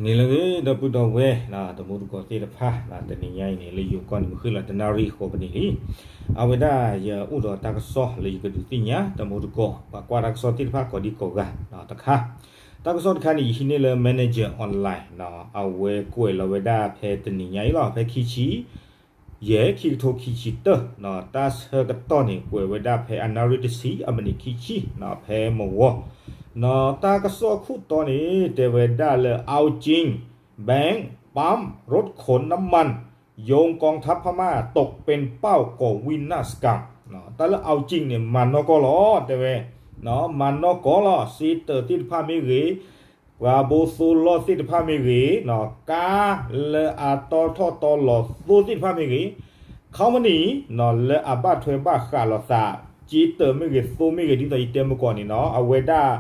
နံၤလၢအဂ့ၤ ဒီပုၢ်ဒီဝဲၢ် တံၤသကိးသ့ၣ်တဖၣ် တနံၤညါအံၤန့ၣ် လၢယိၤကီၢ်န့ၣ် မုၢ်ဃ့ၢ်လီၤတနၣ်ရံၣ်ဃိးပနံးလံ. အဝဲဒၣ်ယအိၣ်ဒီးတၢ်ကစီၣ်လၢယကဒုးသ့ၣ်ညါ တံၤသကိး ပှၤကွၢ်တၢ်ကစီၣ်သ့ၣ်တဖၣ်ကိးဒံကိးဂၤတခါ. တၢ်ကစီၣ်တခါန့ၣ် ယဟံးန့ၢ်လၢ Manager Online အဝဲကွဲးလီၤဝဲဒၣ်ဖဲတနံၤညါအံၤလီၤ ဖဲခံဆံ ယဲၢ် ခံကထိခံဆံတၢ တၢ်ဆၢကတီၢ်န့ၣ် ကွဲးဝဲဒၣ်ဖဲအနၣ်ရံၣ်တဆံ အမံးနံးခံဆံ ဖဲမဝီ တၢ်ကစီၣ်ခိၣ်တီန့ၣ် တဲဝဲဒၣ်လၢ เอาจริง แบงก์ ปั๊ม รถขนน้ำมัน โยงกองทัพพม่าตกเป็นเป้าก่อวินาศกรรม တၢ်လၢ เอาจริง န့ၣ် မၤနီၢ်ကီၢ်လီၤ တဲဝဲ မၤနီၢ်ကီၢ်လီၤ စ့တၢးသ့ၣ်တဖၣ်မ့ၢ်ဂ့ၤ ပှၤဘိသိလီၢ်သ့ၣ်တဖၣ်မ့ၢ်ဂ့ၤ, ကါလၢအတီထီၣ်တီလီၤသိသ့ၣ်တဖၣ်မ့ၢ်ဂ့ၤ, ခီမနံၤ လၢအဘၣ်ထွဲဘၣ်ဃးလိာ်သး စ့တၢးမ့ၢ်ဂ့ၤ သိမ့ၢ်ဂ့ၤ ဒ်သိးယတဲမုၢ်ကီၢ်န့ၣ်နီၤ အဝဲဒၣ်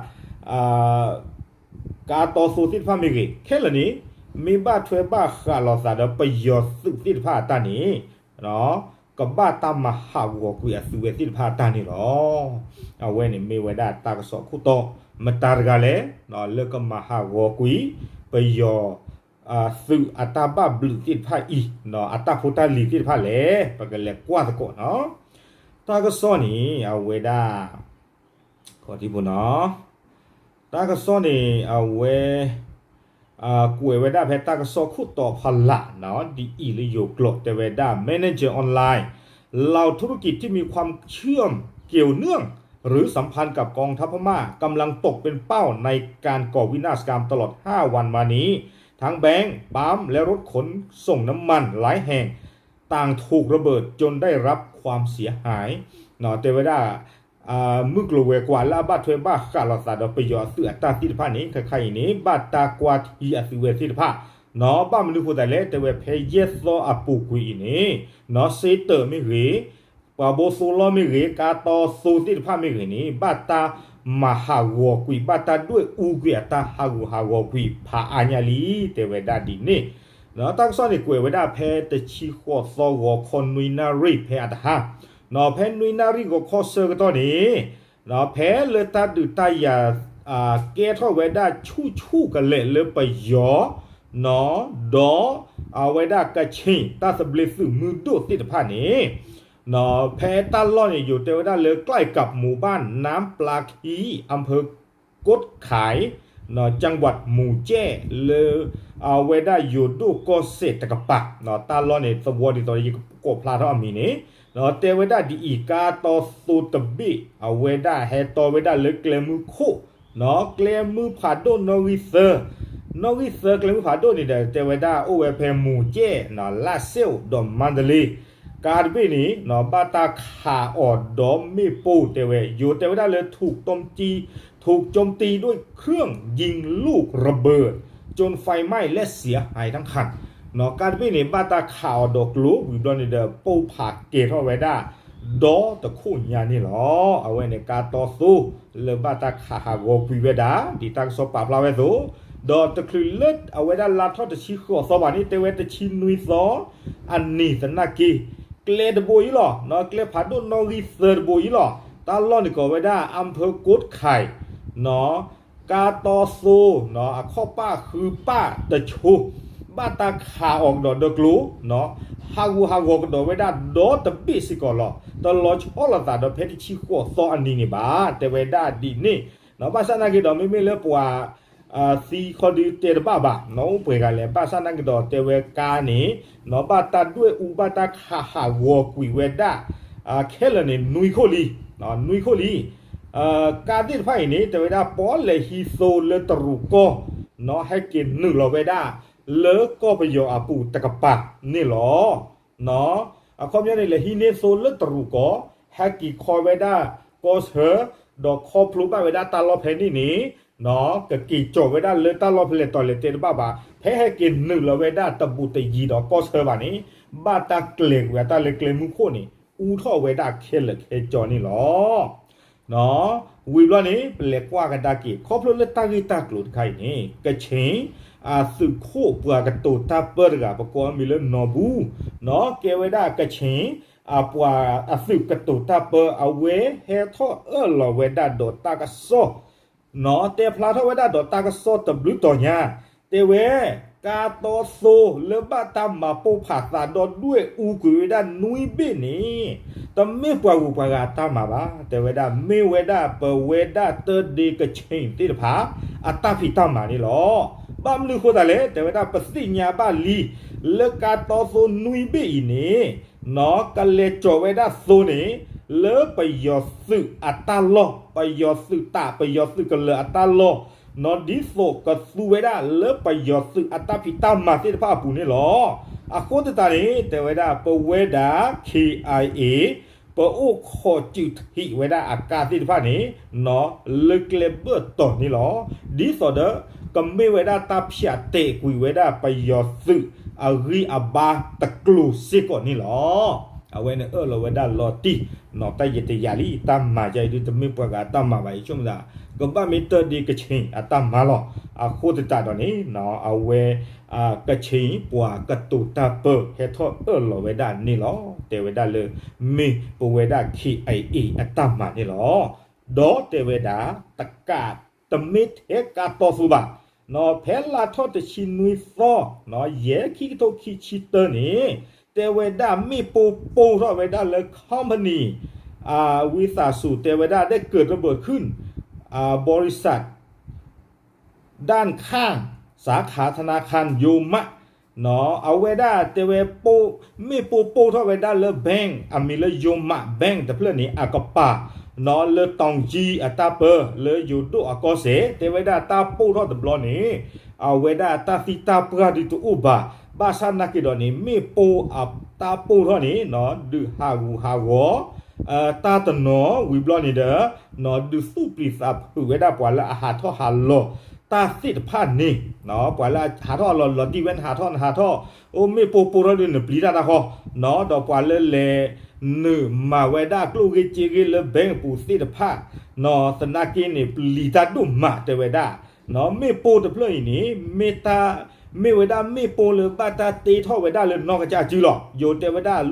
ကါတီသိသ့ၣ်တဖၣ်မ့ၢ်ဂ့ၤ ခဲလၢာ်န့ၣ် မ့ၢ်ဘၣ်ထွဲဘၣ်ဃးလိာ်သးဒီးပယီၤသုးသ့ၣ်တဖၣ်အတၢ်န့ၣ် ကဘၣ်တၢ်မၤဟးဂီၤကွံာ်အသုးဝဲသ့ၣ်တဖၣ်အတၢ်န့ၣ်လီၤ. အဝဲန့ၣ်မ့ၢ်ဝဲဒၣ်တၢ်ကစီၣ်ခိၣ်တီ မတၤတဂၤလဲၣ် လၢကမၤဟးဂီၤကွံာ် ပယီၤ သုးအတၢ်ဘၣ်ဘျုးသ့ၣ်တဖၣ်အံၤ အတၢ်ဖိတၢ်လံၤသ့ၣ်တဖၣ်လဲၣ် ပကလဲၤကွၢ်သကိးနီၤ. တၢ်ကစီၣ်န့ၣ် အဝဲဒၣ် ခီၣ်ထံးဖိနီၤ တၢ်ကစီၣ်န့ၣ် အဝဲ ကွဲးဝဲဒၣ်ဖဲတၢ်ကစီၣ်ခိၣ်တီဖီလာ်နီၤ ဒ်အံၤလၢယိၤကျိာ် တဲဝဲဒၣ် Manager Online เหล่าธุรกิจที่มีความเชื่อมเกี่ยวเนื่อง หรือสัมพันธ์กับกองทัพพม่ากำลังตกเป็นเป้าในการก่อวินาศกรรมตลอดห้าวันมานี้ ทั้งแบงก์ ปั๊ม และรถขนส่งน้ำมันหลายแห่ง ต่างถูกระเบิดจนได้รับความเสียหาย တဲဝဲဒၣ် မုၢ်ကျိၤဝဲၤကွာ်လၢအဘၣ်ထွဲဘၣ်ဃးလိာ်သးဒီးပယီၤအသုးအတၢ်သ့ၣ်တဖၣ်န့ၣ် ခဲခါအံၤန့ၣ် ဘၣ်တၢ်ကွၢ်ထံအသုးဝဲသ့ၣ်တဖၣ် ဘၣ်မနုၤဃိသတးလဲၣ် တဲဝဲဖဲယဲၢ်သီအပူၤကွံာ်အံၤန့ၣ် စ့တၢးမ့ၢ်ဂ့ၤ ပှၤဘိသိလီၢ်မ့ၢ်ဂ့ၤ ကါတီသိသ့ၣ်တဖၣ်မ့ၢ်ဂ့ၤန့ၣ် ဘၣ်တၢ်မၤဟးဂီၤကွံာ် ဘၣ်တၢ်ဒွဲၣ်အူကွံာ်အတၢ်ဟးဂူာ်ဟးဂီၤကွံာ်ဖးအါညါလံ တဲဝဲဒၣ်ဒ်န့ၣ် တၢ်ကစီၣ်န့ၣ် ကွဲးဝဲဒၣ်ဖဲတဆံဃိးသီဂီၤခီနွံနၣ်ရံၣ်ဖဲအတဟါ ဖဲနွံနၣ်ရံၣ်ဂီၤခီဆၢကတီၢ်န့ၣ် ဖဲလၢတၢ်ဒုးတၢ်ယၤ ကဲထီၣ်ဝဲဒၣ်ဆူၣ်ဆူၣ်ကလဲာ်လၢပယီၤ ဒီးအဝဲဒၣ်ကခ့ၣ်တၢ်သဘျ့သုးမုၢ်ဒိၣ်သ့ၣ်တဖၣ်န့ၣ် ဖဲတၢ်လီၢ်န့ၣ် ယိၤတဲဝဲဒၣ်လၢ ใกล้กับหมู่บ้านน้ำปลาขี อำเภอโกดข่าย จังหวัดหมู่แจ้ လၢအဝဲဒၣ်ယိၤဒိၣ်ကီၢ်စဲၣ်တကပၤ တၢ်လီၢ်န့ၣ် သဝီဒ်သိးယကကိးဖျါထီၣ်အမံၤန့ၣ် တဲဝဲဒၣ်ဒ်အံၤ ကါတီသိတဘ့ၣ် အဝဲဒၣ်ဟဲတီဝဲဒၣ်လၢကျဲမုၢ်ခိၣ် ကျဲမုၢ်ဖးဒိၣ်နီၣ်ဂံၢ်သၢ နီၣ်ဂံၢ်သၢကျဲမုၢ်ဖးဒိၣ်န့ၣ်ဒီး တဲဝဲဒၣ်အိၣ်ဝဲဖဲ หมู่แจ้ လၢ်စဲၣ် ဒီးမါဒလ့ ကါတဘ့ၣ်န့ၣ် ဘၣ်တၢ်ခးအီၤဒီးမ့ၣ်ပိၢ်တဲဝဲ ယိၤတဲဝဲဒၣ်လၢ ถูกโจมตีด้วยเครื่องยิงลูกระเบิดจนไฟไหม้และเสียหายทั้งคัน ကါတဘ့ၣ်န့ၣ် ဘၣ်တၢ်ခးအီၤဒီးကျိ ဝံၤဘျီန့ၣ်ဒီး ပိၢ်ဖးကဲၤထီၣ်ဝဲဒၣ် ဒီတခိၣ်ညါန့ၣ်လီၤ. အဝဲန့ၣ်ကါတီသိ လၢဘၣ်တၢ်ခးဟးဂီၤကွံာ်ဝဲဒၣ် ဒ်တၢ်ကစီၣ်ပာ်ဖျါဝဲအသိး ဒီးတချုးလၢအဝဲဒၣ်လါထီၣ်တဆံဃိးသီဘၣ်န့ၣ် တဲဝဲတဆံနွံသီ အနံၤသနာ်က့ ကျဲတဘိအံၤလီၤ ကျဲဖးဒိၣ်နီၣ်ဂံၢ်သၢတဘိအံၤလီၤ တၢ်လီၢ်န့ၣ်ကိးဝဲဒၣ် อำเภอโกดข่าย ကါတီသိ အခီၣ်ပၣ်ဃုပၣ်တဆိ ဘၣ်တၢ်ခးအီၤကဒီးဒီးကျိ ဟးဂူာ်ဟးဂီၤကဒီးဝဲဒၣ်ဒီတဘ့ၣ်စ့ၢ်ကီးလီၤ. တလီၤဆီလိာ်သးဒီးဖဲတဆံဃိးသီအနံၤန့ၣ်ဘၣ် တဲဝဲဒၣ်ဒ်န့ၣ် ဘၣ်ဆၣ်သနာ်က့ဒီး မ့မ့ၢ်လၢပှၤ သံခီဒုတဲတဘၣ်ဘၣ် နီၣ်အိၣ်ပှဲၤဂၤလဲၣ် ဘၣ်ဆၣ်သနာ်က့ဒီးတဲဝဲကါန့ၣ် ဘၣ်တၢ်ဒွဲၣ်အူဘၣ်တၢ်ခးဟးဂီၤကွံာ်ဝဲဒၣ် ခဲလၢာ်န့ၣ် နွံခိၣ်လံ နွံခိၣ်လံ ကါသ့ၣ်တဖၣ်အံၤန့ၣ် တဲဝဲဒၣ်ပီၣ်လဲၣ်ဟံးသိလၢတရူးကီၢ် ဟဲက့ၤနုာ်လီၤဝဲဒၣ် လၢကီၢ်ပယီၤအပူၤတကပၤန့ၣ်လီၤ. အခီပညီန့ၣ် လဲၤဟံးန့ၢ်သိလၢတရူးကီၢ် ဟဲက့ၤခီဝဲဒၣ်ကီၢ်ဆၢ ဒီးခီဖျိဘၣ်ဝဲဒၣ်တၢ်လီၢ်ဖဲန့ၣ်န့ၣ် ကက့ၤကီၤဝဲဒၣ်လၢတၢ်လီၢ်ဖဲလဲၣ်တီၤလဲၣ်တဲတဘၣ်ဘၣ် ဖဲဟဲက့ၤနုာ်လီၤဝဲဒၣ်တဘူးတယံၤဒီးကီၢ်ဆၢဘၣ်န့ၣ် ဘၣ်တၢ်ကျဲၤကွံာ်အတၢ်လၢကျဲမုၢ်ခိၣ်န့ၣ် အူထီၣ်ဝဲဒၣ်ခဲလၢာ်ခဲဆ့န့ၣ်လီၤ. ဝံၤဘျီန့ၣ် ပလဲၤကွၢ်ကဒါက့ၤ ခီဖျိလၢတၢ်ဂ့ၢ်တၢ်ကျိၤတခါအံၤန့ၣ် ကခ့ၣ် အသုးခိၣ်ပှၤကတိၤတၢ်ပၢတဂၤ ပကိးအမံၤလၢနီၢ်ဘူ ကဲဝဲဒၣ်ကခ့ၣ် အပှၤအသုးကတိၤတၢ်ပၢ အဝဲဟဲထီၣ်အၢၣ်လီၤဝဲဒၣ်ဒီးတၢ်ကစီၣ် တဲဖျါထီၣ်ဝဲဒၣ်ဒီးတၢ်ကစီၣ်တဘျုးတီၤညါ တဲဝဲ, ကါတီသိလၢဘၣ်တၢ်မၤပိၢ်ဖးသးဒီးဒွဲၣ်အူကွံာ်ဝဲဒၣ်နွံဘ့ၣ်န့ၣ်, တမ့ၢ်ပှၤဂုၤပှၤဂၤအတၢ်မၤဘၣ်. တဲဝဲဒၣ် မ့ၢ်ဝဲဒၣ်ပဝဲဒၣ်တၢ်ဒ့ကဆ့ၣ်သ့ၣ်တဖၣ် အတၢ်ဖံးတၢ်မၤန့ၣ်လီၤ. ဘၣ်မနုၤဃိသတးလဲၣ်, တဲဝဲဒၣ် ပသ့ၣ်ညါဘၣ်လံ လၢကါတီသိနွံဘ့ၣ်အံၤန့ၣ် ကလဲၤကၠီၤဝဲဒၣ်သိန့ၣ် လၢပယီၤသုးအတၢ်လီၢ်, ပယီၤသုးတး ပယီၤသုးကလၢၤအတၢ်လီၢ်, ဒ်သိးကသူဝဲဒၣ်လၢပယီၤသုးအတၢ်ဖံးတၢ်မၤသ့ၣ်တဖၣ်အပူၤန့ၣ်လီၤ. အဃိသတးန့ၣ် တဲဝဲဒၣ် ပဝဲဒၣ် ခ့ၣ်အၢၣ်အ့ၣ် ပအိၣ်ခိးစူးထံးဝဲဒၣ်အကါသ့ၣ်တဖၣ်န့ၣ် လၢကျဲဘၢၣ်တီၤန့ၣ်လီၤ. ဒ်သိးဒီး ကမ့ၢ်ဝဲဒၣ်တၢ်ဖၠးတဲာ်ကွံာ်ဝဲဒၣ်ပယီၤသုး အဂံၢ်အဘါတကျိၤစ့ၢ်ကီးန့ၣ်လီၤ. အဝဲန့ၣ်အၢၣ်လီၤဝဲဒၣ်လီၤတံၢ်, တၢ်ယံာ်တယၤလံ တၢ်မၤယါအံၤဒုး တမ့ၢ်ပှၤဂၤတၢ်မၤဘၣ် ယဆိကမိၣ်သး ကဘၣ်မ့ၢ်တၢ်ဒ့ကဆ့ၣ်အတၢ်မၤလီၤ. အဃိသတးဒီးန့ၣ် အဝဲ ကဆ့ၣ်ပှၤကတိၤတၢ်ပၢ ဟဲထီၣ်အၢၣ်လီၤဝဲဒၣ်န့ၣ်လီၤ. တဲဝဲဒၣ်လၢ မ့ၢ်ပဝဲဒၣ် ခ့ၣ်အၢၣ်အ့ၣ် အတၢ်မၤန့ၣ်လီၤ. ဒီးတဲဝဲဒၣ် တကး တမ့ၢ်ထဲကါတီသိဘၣ်, ဖဲလါထီၣ်တဆံနွံသီ ယဲၢ်ခံကထိခံဆံတၢန့ၣ် တဲဝဲဒၣ်မ့ၣ်ပိၢ်ပိၢ်ထီၣ်ဝဲဒၣ်လၢ company ဝံသးစူၤ တဲဝဲဒၣ် ได้เกิดระเบิดขึ้น บริษัท ด้านข้าง สาขาธนาคารโยมะ အဝဲဒၣ်တဲဝဲ မ့ၣ်ပိၢ်ပိၢ်ထီၣ်ဝဲဒၣ်လၢ bank အမံၤလၢ Yoma Bank တဖျၢၣ်န့ၣ် အကပၤ လၢ တောင်ကြီး အတၢ်ပၢ လၢယိၤဒိၣ်အကီၢ်စဲၣ် တဲဝဲဒၣ်တၢ်ပိၢ်ထီၣ်တဘျီန့ၣ် အဝဲဒၣ်တၢ်သံတၢ်ပှၢ်ဒုးတအိၣ်ဘၣ်. ဘၣ်ဆၣ်သနာ်က့ဒီးန့ၣ် မ့ၣ်ပိၢ်အတၢ်ပိၢ်ထီၣ်န့ၣ် ဒုးဟးဂူာ်ဟးဂီၤ တၢ်တနီၤဝံၤဘျီန့ၣ်ဒီး ဒုးသူၣ်ပျံၤသးဖုးဝဲဒၣ်ပှၤလၢအဟးထီၣ်ဟးလီၤတၢ်သ့ၣ်တဖၣ်န့ၣ် ပှၤလၢဟးထီၣ်ဟးလီၤလီၤတံၢ်ဝဲ နဟးထီၣ်နဟးထီၣ် အိၣ်မ့ၣ်ပိၢ်ပိၢ်ထီၣ်ဒုးနပျံၤတၢ်တၢ်ဃီ ဒီးပှၤလၢလဲၤနုာ်မၤဝဲဒၣ်ကျိၣ်ဂ့ၢ်စ့ဂ့ၢ်လၢ bank အပူၤသ့ၣ်တဖၣ် သနာ်က့န့ၣ် ပျံၤတၢ်ဒိၣ်မးတဲဝဲဒၣ် မ့ၣ်ပိၢ်တဖျၢၣ်အံၤန့ၣ် မ့ၢ်တၢ် မ့ၢ်ဝဲဒၣ်မ့ၣ်ပိၢ်လၢဘၣ်တၢ်တ့ထီၣ်ဝဲဒၣ်လၢနီၢ်ကစၢ်စုလီၤ. ယိၤတဲဝဲဒၣ်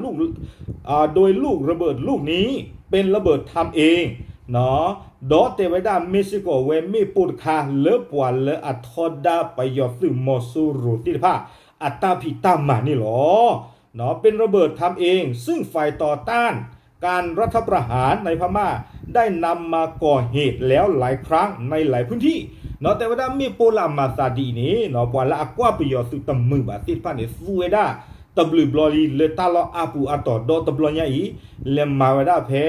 โดยลูกระเบิดลูกนี้เป็นระเบิดทำเอง ဒီးတဲဝဲဒၣ်မ့ၢ်စ့ၢ်ကီးဝဲမ့ၣ်ပိၢ်တခါ လၢပှၤလၢအထီဒါပယီၤသုးမီၤစိရိၤသ့ၣ်တဖၣ် အတၢ်ဖံးတၢ်မၤန့ၣ်လီၤ. เป็นระเบิดทำเอง ซึ่งฝ่ายต่อต้านการรัฐประหารในพม่า ได้นำมาก่อเหตุแล้วหลายครั้งในหลายพื้นที่ တဲဝဲဒၣ်မ့ၣ်ပိၢ်လၢအမၤသးဒ်အံၤန့ၣ် ပှၤလၢအကွၢ်ပယီၤသုးတမုာ်ဘၣ်သ့ၣ်တဖၣ်န့ၣ် သူဝဲဒၣ် တဘျုးဘျီလံလၢတၢ်လီၢ်အါပူၤအါတီၤ ဒီးတဘျီညါအံၤ လဲၤမၤဝဲဒၣ်ဖဲ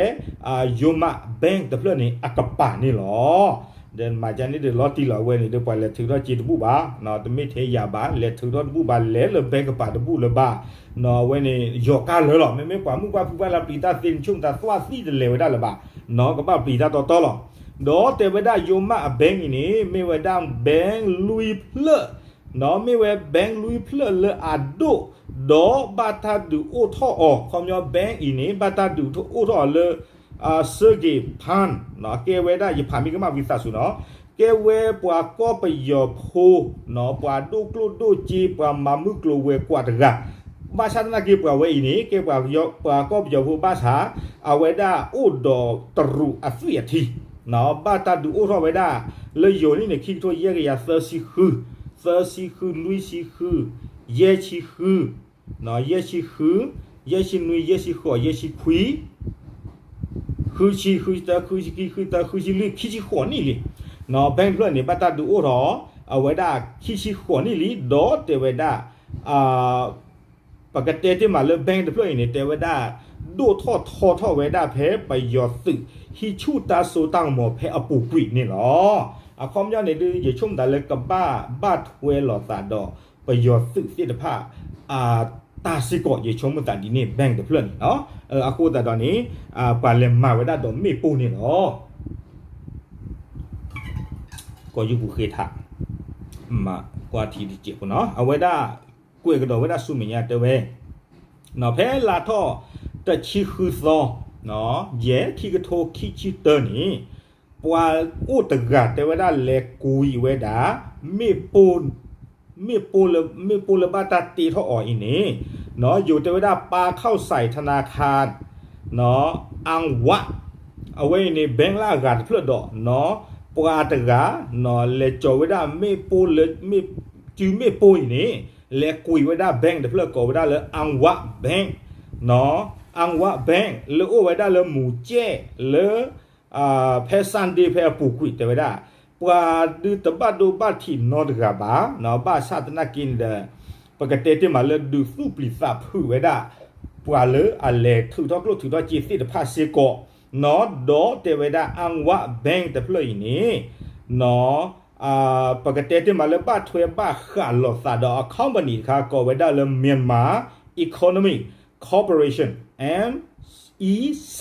Yoma Bank တဖျၢၣ်န့ၣ် အကပၤန့ၣ်လီၤ. ဒီးမၤကန့ၣ်ဒီးလီၤတံၢ်လီၤ အဝဲန့ၣ်ဒီးပှၤလဲၤထုးထီၣ်စ့တဘူၣ်ဘၣ်, တမ့ၢ်ထဲယၤဘၣ် လဲၤထုးထီၣ်တဘူၣ်ဘၣ် လဲၤလၢ bank ကပၤတဘူၣ်လၢၤဘၣ်. အဝဲန့ၣ် ယီၤကါလၢာ်လီၤ. မ့မ့ၢ်ပှၤမုၣ်ပှၢ်ဖုပှၢ်လၢပျံၤတၢ်သ့န့ၣ် ဆိကမိၣ်သးသွၣ်သံတလဲၤဝဲဒၣ်လၢၤဘၣ်, ကဘၣ်ပျံၤတၢ်တီတီလီၤ. ဒီးတဲဝဲဒၣ် Yoma Bank အံၤန့ၣ် မ့ၢ်ဝဲဒၣ် bank လွံၢ်ဖျၢၣ် မ့ၢ်ဝဲ bank လွံၢ်ဖျၢၣ်လၢအဒိၣ်, ဒီးဘၣ်တၢ်ဒုးအိၣ်ထီၣ်အီၤ ခီပညီ bank အံၤန့ၣ် ဘၣ်တၢ်ဒုးအိၣ်ထီၣ်အီၤလၢ Sergey Brin ကဲဝဲဒၣ် ယဖးမ့ၢ်ကမၣ်ဝံသးစူၤနီၤ, ကဲဝဲပှၤကီၢ်ပယီၤဖိ, ပှၤဒိၣ်ကျိၣ်ဒိၣ်စ့ ပှၤမၤမုၢ်ကျိၤဝဲၤကွာ်တဂၤ, ဘၣ်ဆၣ်သနာ်က့ပှၤဝဲအံၤန့ၣ် ကဲပှၤကီၢ်ပယီၤဖိဘၣ်ဆၣ် အဝဲဒၣ်အိၣ်ဒီးတရူးအသွံၣ်အထံ ဘၣ်တၢ်ဒုးအိၣ်ထီၣ်ဝဲဒၣ် လၢယိၤန့ၣ်န့ၣ် ခံကထိယဲၢ်ကယၤသၢဆံဃု, သၢဆံဃု လွံၢ်ဆံဃု, ယဲၢ်ဆံဃု, ယဲၢ်ဆံဃု, ယဲၢ်ဆံနွံ, ယဲၢ်ဆံဃိး, ယဲၢ်ဆံခွံ, ဃုဆံ, ဃုဆံတၢ, ဃုဆံခံ, ဃုဆံသၢ, ဃုဆံလွံၢ်, ခံဆံဃိးနံၣ်လံ. Bank တဖျၢၣ်န့ၣ် ဘၣ်တၢ်ဒုးအိၣ်ထီၣ် အဝဲဒၣ်ခံဆံဃိးနံၣ်လံ, ဒီးတဲဝဲဒၣ် ပကတဲတ့ၢ်မးလၢ bank တဖျၢၣ်အံၤန့ၣ် တဲဝဲဒၣ် ဒိၣ်ထီၣ်ထီထီၣ်ဝဲဒၣ်ဖဲပယီၤသုး ဟံးဆူၣ်တၢ်စိတၢ်ကမီၤဖဲအပူၤကွံာ်န့ၣ်လီၤ. အခီပညီန့ၣ်ဒုး ယဆိကမိၣ်သးလၢကဘၣ်ဘၣ်ထွဲလိာ်သးဒီးပယီၤသုးသ့ၣ်တဖၣ် အတၢ်စ့ၢ်ကီး ယဆိကမိၣ်သးဒ်န့ၣ် bank တဖျၢၣ်န့ၣ်လီၤ. အဃိသတးဒီးန့ၣ် ပှၤလဲၤမၤဝဲဒၣ်ဒီးမ့ၣ်ပိၢ်န့ၣ်လီၤ. ကီၢ်ယူပူၤဃ့ထး မၤကွၢ်ထံတစဲးဖိနီၤ အဝဲဒၣ် ကွဲးကဒီးဝဲဒၣ်ဆူမဲာ်ညါတဲဝဲ ဖဲလါထီၣ်တဆံဃုသီ ယဲၢ်ခံကထိခံဆံတၢန့ၣ် ပှၤအိၣ်တဂၤတဲဝဲဒၣ်လဲၤကွံာ်ဝဲဒၣ် မ့ၣ်ပိၢ် မ့ၣ်ပိၢ်လၢ မ့ၣ်ပိၢ်လၢဘၣ်တၢ်တ့ထီၣ်အီၤအံၤန့ၣ် ယိၤတဲဝဲဒၣ် ပၢ်ခီၣ်စဲးထနါခါ အဝဲအံၤန့ၣ် bank လၢအဂၤတဖျၢၣ်ဒီး ပှၤတဂၤ လဲၤကၠီၤဝဲဒၣ်မ့ၣ်ပိၢ်လၢ မ့ၣ် တုၤမ့ၣ်ပိၢ်အံၤန့ၣ် လဲၤကွံာ်ဝဲဒၣ် bank တဖျၢၣ်ကိးဝဲဒၣ်လၢ Anwa Bank, Anwa Bank လၢအိၣ်ဝဲဒၣ်လၢမူၤကဲၣ်လၢ ဖဲ Sunday ဖဲအပူၤကွံာ်တဲဝဲဒၣ် ပှၤဒုးတဘၣ်ဒိဘၣ်ထံးနီတဂၤဘၣ်, ဘၣ်ဆၣ်သနာ်က့န့ၣ်ဒီး ပကတဲတ့ၢ်မးလၢဒုးသူၣ်ပျံၤသးဖုးဝဲဒၣ် ပှၤလၢအလဲၤထုးထီၣ်ကျိၣ်ထုးထီၣ်စ့သ့ၣ်တဖၣ်စ့ၢ်ကီး, ဒီးတဲဝဲဒၣ် Anwa Bank တဖျၢၣ်အံၤန့ၣ် ပကတဲတ့ၢ်မးလၢဘၣ်ထွဲဘၣ်ဃးလိာ်သးဒီးအ company တခါကိးဝဲဒၣ်လၢ Myanmar Economic Corporation, MEC,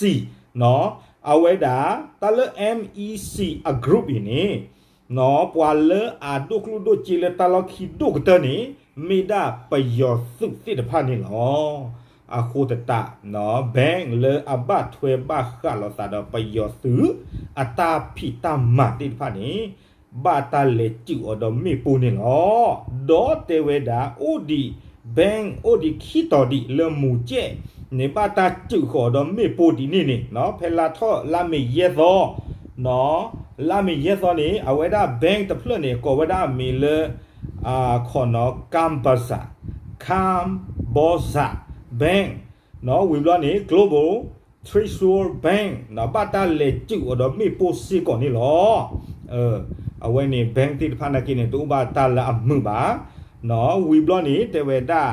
အဝဲဒၣ် တၢ်လၢ MEC အ group အံၤန့ၣ် ပှၤလၢအဒိၣ်ကျိၣ်ဒိၣ်စ့လၢတၢ်လီၢ်ခံဒိၣ်ကတၢၢ်န့ၣ် မ့ၢ်ဒၣ်ပယီၤသုးသ့ၣ်တဖၣ်န့ၣ်လီၤ. အဃိသတး bank လၢအဘၣ်ထွဲဘၣ်ဃးလိာ်သးဒီးပယီၤသုး အတၢ်ဖံးတၢ်မၤသ့ၣ်တဖၣ်န့ၣ် ဘၣ်တၢ်လဲၤစုးအီၤဒီးမ့ၣ်ပိၢ်န့ၣ်လီၤ. ဒီးတဲဝဲဒၣ် အိၣ်ဒံး bank အိၣ်ဒံးခံတီၤဒံးလၢမူၤကဲၣ်န့ၣ် ဘၣ်တၢ်စုးဃီၤဒီးမ့ၣ်ပိၢ်ဒ်န့ၣ်န့ၣ် ဖဲလါထီၣ်လါမ့ၤယဲၢ်သီ လါမ့ၤယဲၢ်သီန့ၣ် အဝဲဒၣ် bank တဖျၢၣ်န့ၣ် ကိးဝဲဒၣ်အမံၤလၢ ခီနီၤ Kambasa, Kambasa Bank, ဝံၤဘျီန့ၣ် Global Treasury Bank ဘၣ်တၢ်လဲၤစုးအီၤဒီးမ့ၣ်ပိၢ်စ့ၢ်ကီးန့ၣ်လီၤ. အဝဲန့ၣ် bank သ့ၣ်တဖၣ်နာ်က့န့ၣ် တအိၣ်ဘၣ်တၢ်လၢအမုာ်ဘၣ်. ဝံၤဘျီန့ၣ် တဲဝဲဒၣ်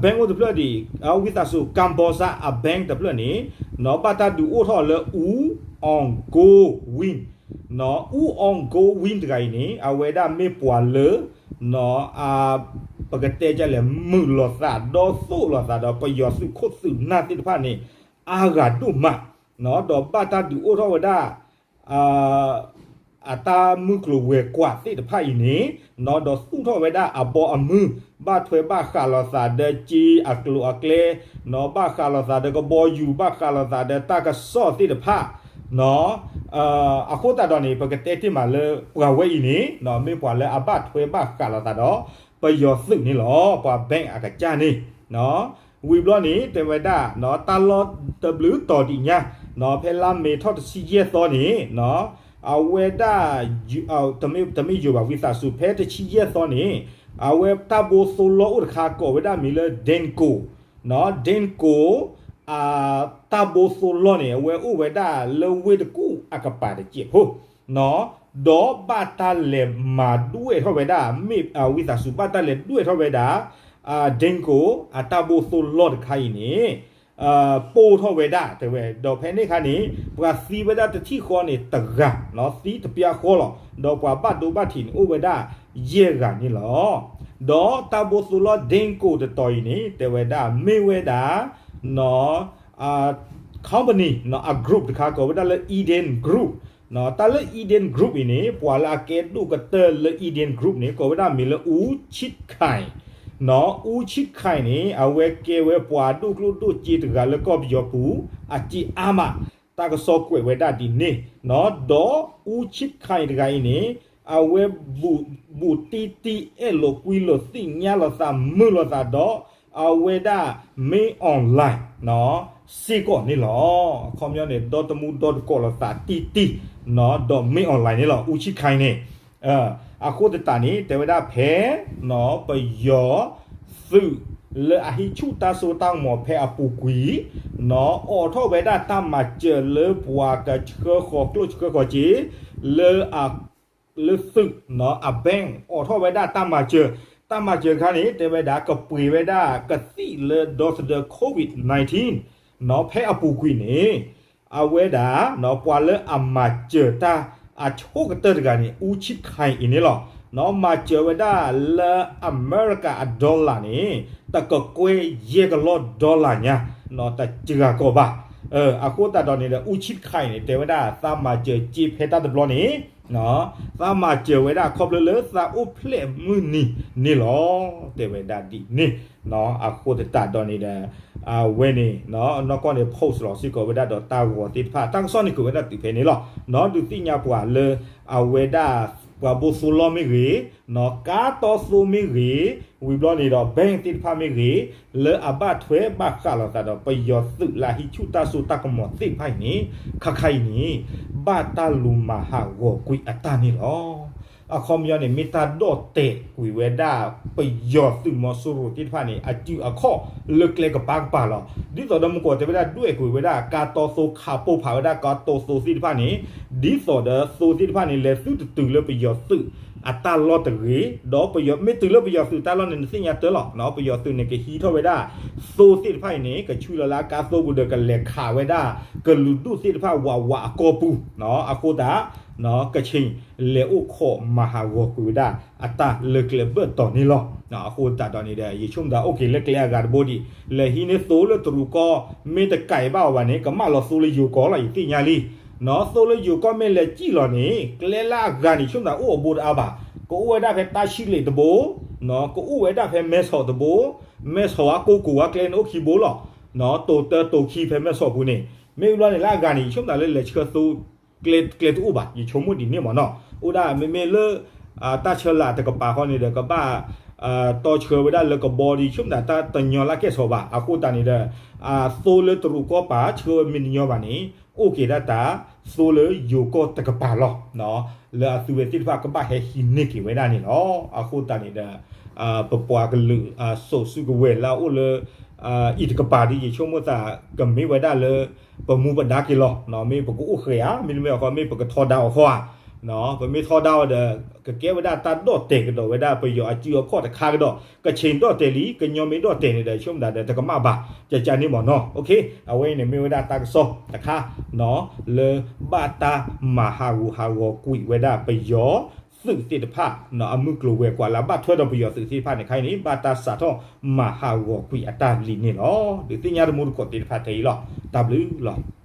bank အိၣ်တဖျၢၣ်ဒံး ဝံသးစူၤ Kambasa အ bank တဖျၢၣ်န့ၣ် ဘၣ်တၢ်ဒုးအိၣ်ထီၣ်လၢ အူအီၣ်ကိဝံ အူအီၣ်ကိဝံတဂၤအံၤန့ၣ် အဝဲဒၣ်မ့ၢ်ပှၤလၢ ပကတဲဒ်လဲၣ် မုာ်လိာ်သးဒီးသိၣ်လိာ်သးဒီး ပယီၤသုးခိၣ်သုးနၢ်သ့ၣ်တဖၣ်န့ၣ် အါဂၤဒိၣ်မး, ဒီးဘၣ်တၢ်ဒုးအိၣ်ထီၣ်ဝဲဒၣ် အတၢ်မုၢ်ကျိၤဝဲၤကွာ်သ့ၣ်တဖၣ်အံၤန့ၣ် ဒီးသူၣ်ထီၣ်ဝဲဒၣ်အဘီအမုၢ် ဘၣ်ထွဲဘၣ်ဃးလိာ်သးဒီးစ့အကျိၤအကျဲ, ဘၣ်ဃးလိာ်သးဒီးကဘီယူၤ ဘၣ်ဃးလိာ်သးဒီးတၢ်ကစီၣ်သ့ၣ်တဖၣ်, အဃိသတးဒီးန့ၣ် ပကတဲတ့ၢ်မးလၢပှၤဝဲအံၤန့ၣ် မ့ၢ်ပှၤလၢအဘၣ်ထွဲဘၣ်ဃးလိာ်သးဒီး ပယီၤသုးန့ၣ်လီၤ. ပှၤ bank အကစၢ်န့ၣ် ဝံၤဘျီန့ၣ် တဲဝဲဒၣ် တၢ်လီၢ်တဘျုးတီၤဒံးညါ ဖဲလါမ့ၤထီၣ်တဆံယဲၢ်သီန့ၣ် အဝဲဒၣ် တမ့ၢ်ယိၤဘၣ် ဝံသးစူၤ ဖဲတဆံယဲၢ်သီန့ၣ် အဝဲတၢ်ဘိသိလီၢ်အိၣ်တခါကိးဝဲဒၣ်မံၤလၢ Denko, Denko တၢ်ဘိသိလီၢ်န့ၣ် အဝဲအိၣ်ဝဲဒၣ်လၢဝ့ၢ်တကူၣ်အကပၤတစဲးဖိ ဒီးဘၣ်တၢ်လဲၤမၤဒွဲၣ်ထီၣ်ဝဲဒၣ် မ့ၢ်ဝံသးစူၤ ဘၣ်တၢ်လဲၤဒွဲၣ်ထီၣ်ဝဲဒၣ် Denko အတၢ်ဘိသိလီၢ်တခါအံၤန့ၣ် ပိၢ်ထီၣ်ဝဲဒၣ်တဲဝဲ ဒီးဖဲန့ၣ်အခါန့ၣ် ပှၤသံဝဲဒၣ်တထံၣ်ဃီန့ၣ်တဂၤ သံတပျၢ်ဃီလီၤ. ဒီးပှၤဘၣ်ဒိဘၣ်ထံးန့ၣ် အိၣ်ဝဲဒၣ်ယဲၢ်ဂၤန့ၣ်လီၤ. ဒီးတၢ်ဘိသိလီၢ် Denko တတီၤအံၤန့ၣ် တဲဝဲဒၣ်မ့ၢ်ဝဲဒၣ် company အ group တခါကိးဝဲဒၣ်လၢ Eden Group, တၢ်လၢ Eden Group အံၤန့ၣ် ပှၤလၢအကဲဒိၣ်ကတၢၢ်လၢ Eden Group န့ၣ် ကိးဝဲဒၣ်မံၤလၢ အူဆံးခါအံၤ, အူဆံးခါအံၤန့ၣ် အဝဲကဲဝဲပှၤဒိၣ်ကျိၣ်ဒိၣ်စ့တဂၤလၢကီၢ်ပယီၤပူၤ အစ့အါမး, တၢ်ကစီၣ်ကွဲးဝဲဒၣ်ဒ်န့ၣ်, ဒီးအူဆံးခါအံၤတဂၤအံၤန့ၣ် အဝဲ ဘူးတံၢ်တံၢ်အဲၣ်လိာ်ကွံလိာ်သ့ၣ်ညါလိာ်သးမုာ်လိာ်သးဒီး အဝဲဒၣ် မင်းအောင်လှိုင် စ့ၢ်ကီးန့ၣ်လီၤ. အခီပညီန့ၣ် ဒီတမူဒီတကိးလိာ်သးတံၢ်တံၢ်ဒီး မင်းအောင်လှိုင် န့ၣ်လီၤ အူဆံးခါအံၤန့ၣ်. အဃိသတးန့ၣ် တဲဝဲဒၣ်ဖဲ ပယီၤသုး လၢအဟံးဆူၣ်တၢ်စိတၢ်ကမီၤဖဲအပူၤကွံာ် အိးထီၣ်ဝဲဒၣ်တၢ်မၤစၢၤလၢပှၤကဆှၢဃီၤကျိၣ်ဆှၢဃီၤစ့ လၢ လၢသုး အ bank အိးထီၣ်ဝဲဒၣ်တၢ်မၤစၢၤ, တၢ်မၤစၢၤတခါန့ၣ် တဲဝဲဒၣ်ကပှ့ၤဝဲဒၣ်ကသံၣ်လၢဒီသဒၢ COVID nineteen ဖဲအပူၤကွံာ်န့ၣ် အဝဲဒၣ် ပှၤလၢအမၤစၢၤတၢ်အဆိကတၢၢ်တဂၤန့ၣ် အူဆံးခါအံၤန့ၣ်လီၤ. မၤစၢၤဝဲဒၣ်လၢအမဲရကၤအ dollar န့ၣ် တကကွဲၢ်ယဲၢ်ကလီၢ် dollar ညါ တစှၤကီးဘၣ်. အဃိသတးဒီးန့ၣ်ဒီး အူဆံးခါအံၤန့ၣ် တဲဝဲဒၣ်သးမၤစၢၤစ့ဖဲတၢ်တဘျီန့ၣ် သးမၤစၢၤဝဲဒၣ်ခီဖျိလၢသးအိၣ်ဖျဲၣ်မုၢ်နံၤန့ၣ်လီၤ. တဲဝဲဒၣ်ဒ်န့ၣ် အဃိသတးဒီးန့ၣ်ဒီး အဝဲန့ၣ် နီၢ်ကီၢ်န့ၣ် post လီၤစ့ၢ်ကီးဝဲဒၣ်ဒီးတၢ်ဂီၤသ့ၣ်တဖၣ် တၢ်ကစီၣ်န့ၣ်ကွဲးဝဲဒၣ်တုၤဖဲန့ၣ်လီၤ. ဒုးသ့ၣ်ညါပှၤလၢ အဝဲဒၣ် ပှၤဘိသိလီၢ်မ့ၢ်ဂ့ၤ, ကါတီသိမ့ၢ်ဂ့ၤ, ဝံၤဘျီန့ၣ်ဒီး bank သ့ၣ်တဖၣ်မ့ၢ်ဂ့ၤ, လၢအဘၣ်ထွဲဘၣ်ဃးလိာ်သးဒီး ပယီၤသုးလၢအဟံးဆူၣ်တၢ်စိတၢ်ကမီၤသ့ၣ်တဖၣ်အံၤန့ၣ် ခါခါအံၤန့ၣ် ဘၣ်တၢ်လူၤမၤဟးဂီၤကွံာ်အတၢ်န့ၣ်လီၤ. အခီပညီန့ၣ် မ့ၢ်တၢ်ဒီၣ်တဲာ်ကွံာ်ဝဲဒၣ် ပယီၤသုးမီၤစိရိၤသ့ၣ်တဖၣ်န့ၣ် အစုအခီၣ်လၢကျဲကပၤကပၤလီၤ. ဒ်သိးဒီးမုၢ်ကီၢ်တဲဝဲဒၣ် ဒွဲၣ်ကွံာ်ဝဲဒၣ်ကါတီသိ ခးပိၢ်ဖးဝဲဒၣ်ကါတီသိသ့ၣ်တဖၣ်န့ၣ် ဒ်သိးဒီးသိသ့ၣ်တဖၣ်န့ၣ် လဲၤသုတတုၤလၢပယီၤသုးအတၢ်လီၢ်တဂ့ၤ, ဒီးပယီၤ မ့ၢ်တုၤလၢပယီၤသုးတၢ်လီၢ်န့ၣ် နသ့ၣ်ညါတၢ်လီၤ. ပယီၤသုးန့ၣ် ကဟံးထီၣ်ဝဲဒၣ်သိသ့ၣ်တဖၣ်အံၤန့ၣ် ကဆူလီၤလၢအကါသိပူၤဒီး ကလဲၤခးဝဲဒၣ်ကလုာ်ဒူၣ်သ့ၣ်တဖၣ်ဝးဝးအကီၢ်ပူၤ, အဃိသတး ကခ့ၣ်လဲၤအိၣ်ခိးမၤဟးဂီၤကွံာ်ဝဲဒၣ်အတၢ်လၢကျဲဘၢၣ်တီၤန့ၣ်လီၤ. အဃိသတးဒီးန့ၣ်ဒီး ယဆိကမိၣ်သးအိၣ်က့ၤလၢကျဲအဂၤတဘိဒံး လဲၤဟံးန့ၢ်သိလၢတရူးကီၢ် မ့ၢ်တကးအံၤဘၣ်အီၤဘၣ်န့ၣ် ကမၣ်လီၤသိလၢယိၤကီၢ်လီၤ ယသ့ၣ်ညါလံ. သိလၢယိၤကီၢ်မ့ၢ်လဲၤစံၣ်လီၤန့ၣ် ကျဲလၢအဂၤန့ၣ် ယဆိကမိၣ်သးအိၣ်အဘိတအါဘၣ်. ကအိၣ်ဝဲဒၣ်ဖဲတၢ်ဆံၣ်လ့းတဘိ, ကအိၣ်ဝဲဒၣ်ဖဲမဲဆီးတဘိ, မဲဆီးဝဲကိးကိးဝဲကျဲန့ၣ်အိၣ်ခံဘိလီၤ. တိၤတၢတိၤခံဖဲမဲဆီးပူၤန့ၣ် မ့ၢ်ဘျီန့ၣ်လၢအဂၤန့ၣ် ယဆိကမိၣ်သးလၢလဲၤဆှၢသိ ကျဲ ကျဲတအိၣ်ဘၣ် ယဆိကမိၣ်ဒ်န့ၣ်မ့ၢ်နီၤ. အိၣ်ဒၣ်မ့မ့ၢ်လၢ တၢ်ဆၢလာ်တကပၤဃီန့ၣ်ဒီး ကဘၣ် တီဆှၢဝဲဒၣ်လၢကဘီဒီး ယဆိကမိၣ်သးတၢ်တညီလၢကဲၣ်ဆိးဘၣ်. အဃိသတးန့ၣ်ဒီး သိလၢတရူးကီၢ်ပၤဆှၢဝဲမ့ၢ်တညီဘၣ်န့ၣ် အိၣ်က့ၤဒၣ်တၢ်သိလၢယိၤကီၢ်တကပၤလီၤ. လၢအသုဝဲသ့ၣ်တဖၣ်ကဘၣ်ဟဲဟံးန့ၢ်က့ၤဝဲဒၣ်န့ၣ်လီၤ. အဃိသတးန့ၣ်ဒီး ပပှၤကလုာ် စိာ်စုကဝဲၤလၢအအိၣ်လၢ အံၤတကပၤဒီး ယဆိကမိၣ်သးကမ့ၢ်ဝဲဒၣ်လၢ ပမူပဒါက့ၤလီၤ. မ့ၢ်ပကအိၣ်ဃဲၤဧါ, မ့တမ့ၢ်အဃိ မ့ၢ်ပကထီဒါအီၤဃီဧါ. ပမ့ၢ်ထီဒါအီၤဒီး ကကဲဝဲဒၣ်တၢ်ဒီၣ်တဲာ်ကဒီးဝဲဒၣ်ပယီၤအစုအခီၣ်တခါကဒီး, ကခ့ၣ်ဒီၣ်တဲာ်လံ, ကညီမ့ၢ်ဒီၣ်တဲာ်န့ၣ်ဒီး ဆိကမိၣ်သးဒီး တကမၣ်ဘၣ် ကကန့ၣ်မ့ၢ်နီၤ. အဝဲအံၤန့ၣ်မ့ၢ်ဝဲဒၣ်တၢ်ကစီၣ်တခါ လၢဘၣ်တၢ်မၤဟးဂူာ်ဟးဂီၤကွံာ်ဝဲဒၣ်ပယီၤသုးသ့ၣ်တဖၣ် အမုၢ်ကျိၤဝဲၤကွာ်လၢအဘၣ်ထွဲဒီးပယီၤသုးသ့ၣ်တဖၣ်န့ၣ် ခဲအံၤန့ၣ် ဘၣ်တၢ်စးထီၣ်မၤဟးဂီၤကွံာ်အတၢ်လံၤန့ၣ်လီၤ. ဒုးသ့ၣ်ညါတမူတကိးသ့ၣ်တဖၣ်ထဲအံၤလီၤ. တၢ်ဘျုးလီၤ.